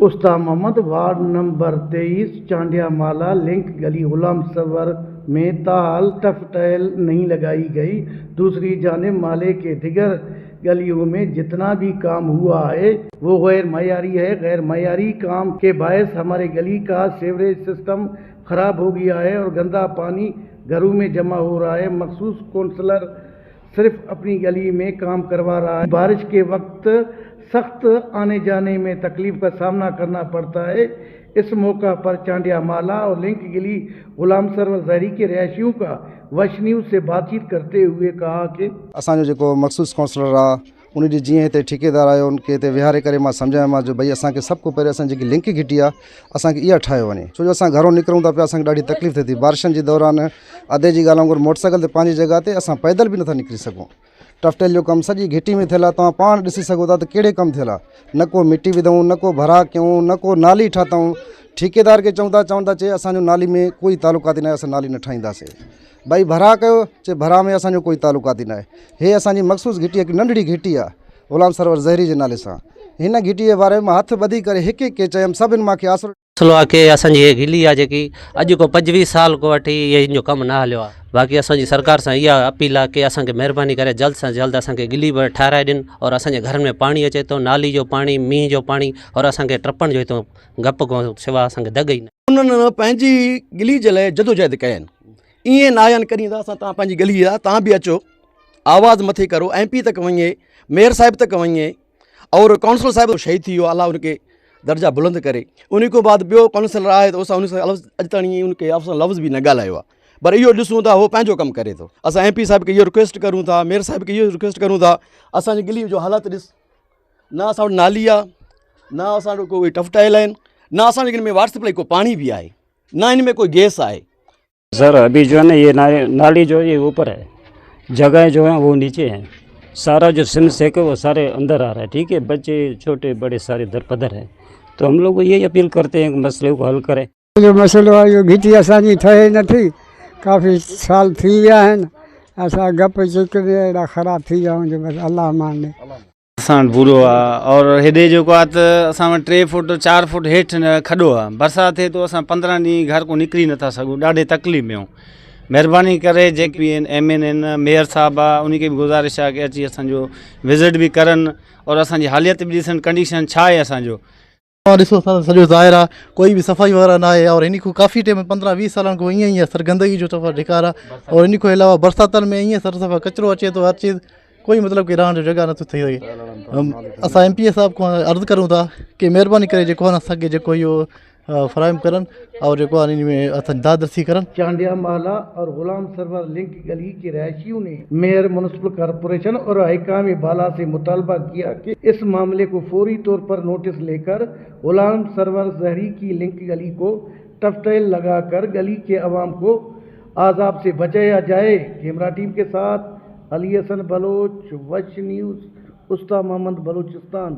उस्ता Mohammad ward number 23 Chandia माला link गली गुलाम server में ताहाल tough tile नहीं लगाई गई। दूसरी जानिब माले के दिगर गलियों में जितना भी काम हुआ है वो गैर मयारी है। गैर मयारी काम के बायस हमारे गली का सीवरेज सिस्टम खराब हो गया है और गंदा पानी घरों में जमा हो रहा है। मखसूस काउंसलर सिर्फ अपनी गली में काम करवा रहा है। बारिश के वक्त सख्त आने जाने में तकलीफ का सामना करना पड़ता है। इस मौका पर चांडिया माला और लिंक गली गुलाम सरवर जहरी के रिहायशियों का वश न्यूज़ से बातचीत करते हुए कहा कि असांजो जेको मख़सूस काउंसलर आहे उन ॾींहुं जीअं हिते ठेकेदार आयो उनखे हिते विहारे करे मां सम्झायोमांसि जो भई असांखे सभु खां पहिरियों असांजी जेकी लिंक घिटी आहे असांखे इहा ठाहियो वञे, छो जो असां घरों निकिरूं था पिया असांखे ॾाढी तकलीफ़ थिए थी। बारिशनि जे दौरान अधे जी ॻाल्हि वांगुरु मोटरसाइकिल ते पंहिंजी जॻह ते असां पैदल बि नथा निकिरी सघूं। टफटेल जो कमु सॼी घिटी में थियल आहे, तव्हां पाण ॾिसी सघो था त कहिड़े कमु थियल आहे। न को मिटी विधऊं, न को भरा कयूं, न को नाली ठाताऊं। ठेकेदार खे चऊं था, चवनि था चए असांजो नाली में कोई तालुकात ई न आहे, असां नाली न ठाहींदासीं। भई भरा कयो, चए भरा में असांजो कोई तालुकात ई न आहे। हे असांजी मख़सूस घिटी हिकु नंढड़ी घिटी आहे ग़ुलाम सरवर ज़हरी जे नाले सां। हिन घिटीअ जे बारे में मां हथु ॿधी करे हिकु हिकु खे चयुमि, सभिनि मूंखे आसरो। मसइलो आहे की असांजी हीअ गिली आहे जेकी अॼु खां 25 साल खां वठी इहे इन जो कमु न हलियो आहे। बाक़ी असांजी सरकार सां इहा अपील आहे की असांखे महिरबानी करे जल्द सां जल्द असांखे गिली ठाराए ॾियनि और असांजे घरनि में पाणी अचे थो, नाली जो पाणी, मींहुं जो पाणी और असांखे टपण जो हितां गप खां सिवा असांखे दॻ ई न। उन्हनि पंहिंजी गिली जे लाइ जदोजहद कया आहिनि। ईअं न आहे कॾहिं त असां तव्हां पंहिंजी गली आहे, तव्हां बि अचो, आवाज़ मथे करो, एम पी तक वञे, मेयर साहिब तक वञे और काउंसिलर साहिब शहीद थी वियो, अलाह उनखे दर्जा बुलंद करे। उन खां बाद ॿियो काउंसिलर आहे त असां उन सां अॼु ताईं उनखे असां लफ़्ज़ बि न ॻाल्हायो आहे, पर इहो ॾिसूं था उहो पंहिंजो कमु करे थो। असां एम पी साहिब खे इहो रिक्वेस्ट करूं था, मेयर साहिब खे इहो रिक्वेस्ट करूं था, असांजी गली जो हालत ॾिस, न असां वटि नाली आहे, न असां वटि कोई टफ टाइल आहिनि, न असांजे हिन में वाटर सप्लाई को पाणी बि आहे, न हिन में कोई गैस आहे। सर अभी जो है ना ये नाली जो है ये ऊपर है, जगह जो है वो नीचे है, सारा जो सिम सेक है वो सारे अंदर आ रहा है। ठीक है, बच्चे छोटे बड़े सारे दर पदर हैं, तो हम लोग यही अपील करते हैं कि मसले को हल करें। जो मसइलो आहे इहो घिटी असांजी ठहे नथी, काफ़ी साल थी विया आहिनि। असां गप चिक बि अहिड़ा ख़राब थी विया आहियूं जो बसि अलाह मान ॾे। असां वटि बुरो आहे और हेॾे जेको आहे त असां वटि 3 फुट 4 फुट हेठि न खॾो आहे। बरसाति थिए तो असां 15 ॾींहं घर को निकिरी नथा सघूं, ॾाढे तकलीफ़ में आहियूं। महिरबानी करे जेके बि आहिनि एम एन आहिनि, मेयर साहिबु आहे, उन खे बि गुज़ारिश आहे की अची असांजो विज़िट बि करनि और असांजी हालियत बि ॾिसनि, कंडीशन छा आहे असांजो। तव्हां ॾिसो था सॼो ज़ाहिर आहे, कोई बि सफ़ाई वग़ैरह न आहे और इन खां काफ़ी टाइम 15-20 सालनि खां ईअं ई आहे सर, गंदगी जो सफ़ा ढिकार आहे और इन खां अलावा बरसातनि में ईअं सर सफ़ा कचरो अचे थो, हर चीज़ कोई मतिलबु की रहण जो जॻह नथो थी सघे। असां एम पी ए साहिब खां अर्ज़ु करूं था की महिरबानी करे जेको आहे न असांखे जेको इहो फ़राहम करनि और जेको आहे इन में असां दादरसी करनि। चांडिया माला और गुलाम सरवर लिंक गली के रिहायशियों ने मेयर म्यूनसिपल कॉरपोरेशन और हुक्काम बाला से मुतालबा किया कि इस मामले को फौरी तौर पर नोटिस लेकर गुलाम सरवर जहरी की लिंक गली को टफ टाइल लगाकर गली के अवाम को आज़ाब से बचाया जाए। कैमरा टीम के साथ अली हसन बलोच, वश न्यूज़, उस्ता मोहम्मद, बलूचिस्तान।